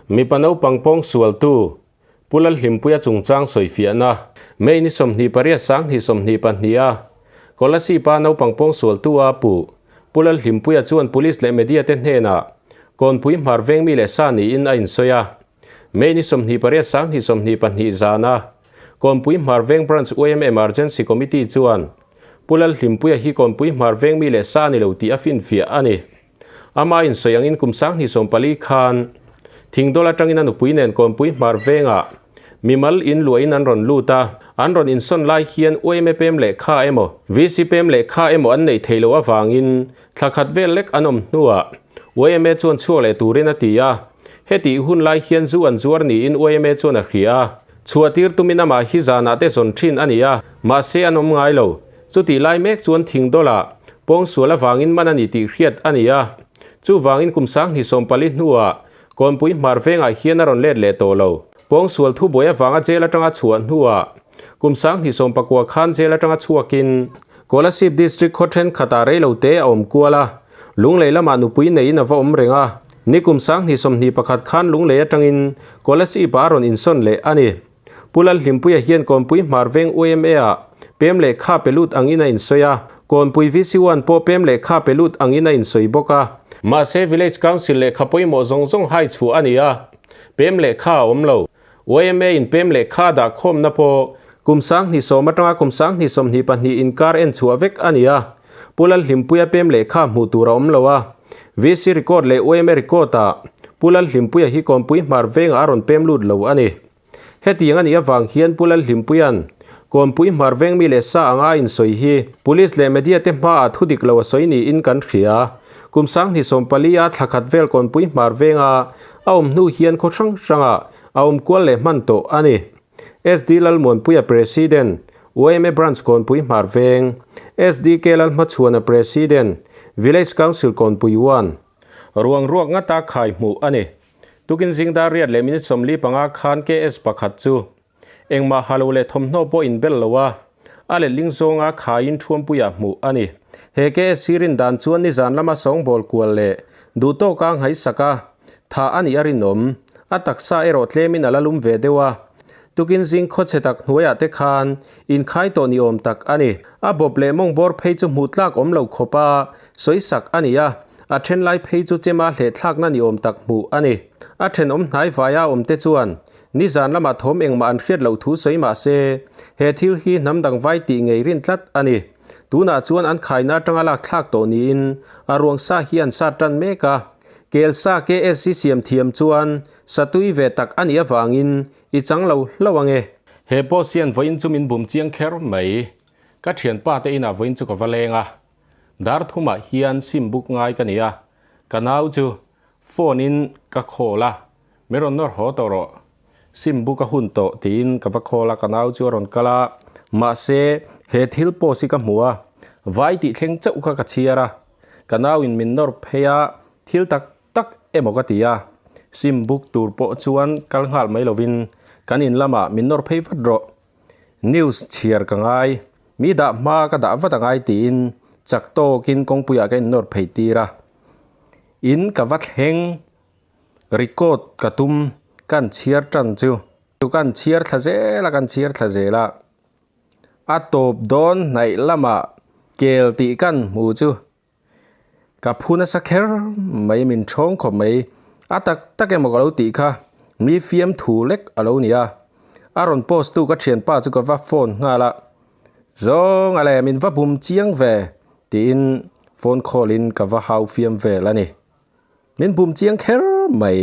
Mipa naupang pawngsualtu Pu Lalhlimpuia chungchang sawifiahna May ni 28 2022 a Kolasib-a naupang pawngsualtu a puh Pu Lalhlimpuia chuan Police leh Media te hnenah Kawnpui hmar veng mi leh sa niin a insawi a. May ni 28 2022 zana Kawnpui hmar veng Branch yma Emergency Committee chuan Pu Lalhlimpuia hi Kawnpui hmar veng mi leh sa a ni lo tih a finfiah a ni. Ama insawi angin kum 2014 khan Thingdawl atangin a nupui nen Kawnpui hmar vengah mimal in luahin an rawn lut a, an rawn insawn lai hian yma pem lehkha emaw, VC pem lehkha emaw an neih theih loh avangin thla khat vel lek an awm hnuah yma chuan chhuak leh turin a ti a. Hetih hun lai hian zu an zuar niin yma chuan a hria a, chhuah tir tumin amah hi zanah te zawn thin a ni a, mahse an awm ngai lo. Chutih lai mek chuan Thingdawlah pawngsual avangin man a ni tih hriat a ni a. Chuvangin kum 2014 hnuah Kawnpui hmar vengah hian a rawn let leh tawh lo. Pawngsual thubuai avanga jail atanga chhuah hnuah kum 2019 khan jail atanga chhuakin Kolasib District khaw thenkhatah reilo te a awm kual a, Lunglei lamah nupui neiin a va awm reng a. Ni kum 2021 khan Lunglei atangin Kolasib-ah a rawn insawn leh a ni. Pu Lalhlimpuia hian Kawnpui hmar veng YMA-ah pem lehkha pe lut angin a insawi a, Kawnpui VC1 pawh pem lehkha pe lut angin a insawi bawk a. Mahse, Village Council lehkha pawimawh zawng zawng hai chhuah a ni a, pem lehkha a awm lo. YMA-in pem lehkha a dah khawmna pawh kum 2010 atanga kum 2022 inkar en chhuah vek a ni a, Pu Lalhlimpuia pem lehkha hmuh tur a awm lo a, VC record leh YMA record-ah Pu Lalhlimpuia hi Kawnpui hmar vengah a rawn pem lut lo a ni. Hetiang a nih avang hian Pu Lalhlimpuia'n Kawnpui hmar veng mi leh sa anga a insawi hi Police leh Media te hmaah thu dik lo a sawi niin kan hria. Kum 2014 a thla khat vel Kawnpui hmar venga a awm hnu hian khaw hrang hrangah a awm kual leh hman tawh a ni. SD Lalmuanpuia President, yma Branch Kawnpui hmar veng, SDK Lalhmachhuana President, Village Council Kawnpui 1. Ruang ruak ngata khai hmuh a ni. Tukin zing dar riat leh minute 45 khan KS pakhat chu engmah ha lo leh thawmhnaw pawh inbel lo a, a letling zawnga khaiin thuampuiah hmuh a ni. He KS hi rin dan chuan nizan lama sawngbawl kual leh duh tawka nghaisak a, thah a nih a rinawm. A taksa erawh tlemin a la lum ve deuh a. Tukin zing khawchhe tak hnuaiah te khan inkhai tawh ni awm tak a ni. A bawp leh mawngbawr phei chu hmuh tlak awm lo khawpa sawisak a ni a. A then lai phei chu chema hlehthlakna ni awm tak hmuh a ni. A thenawm hnai vaia awm te chuan nizan lamah thawm engmah an hriat loh thu sawi mah se, he thil hi hnam dang vai tih ngei rin tlat a ni. Tunah chuan an khaina atanga lak thlak tawh niin a ruang sa hi an sat tan mek a. Kel sa KSC siam thiam chuan satui ve tak a nih avangin i chang lo hlauh ange. He post hian vawiin chu min bum chiang kher mai. Ka thianpa te inah vawiin chu ka va leng a. Dar thumah hian sim buk ngai ka ni a, ka nau chu phone in ka call a, min rawn nawr haw tawh rawh, sim buk a hun tawh tiin ka va call a, ka nau chu a rawn kal a, mahse he thil post hi ka hmu a, vai tih thleng chauh kha ka chhiar a, ka nau in min nawr phei a, thil tak tak emaw ka ti a, sim buk tur pawh chuan kal nghal mai lovin kan in lamah min nawr phei vat rawh. News chhiar ka ngai, mi dah hma ka dah vat a ngai tiin chak tawkin kawngpuiah ka innawr phei tir a. In ka va thleng, record ka tum, kan chhiar tan chu. Kan chhiar thla zel a, kan chhiar thla zel a. A tawp dawn hnaih lamah kel tih kan hmu chu. Ka phu nasa kher mai min thawng khawp mai. A tak tak emaw ka lo tih kha mi fiam thu lek a lo ni a. A rawn post tu ka thianpa chu ka va phone nghal a. Zawng a le min va bum chiang ve tiin phone call in ka va hau fiam vel a ni. Min bum chiang kher mai.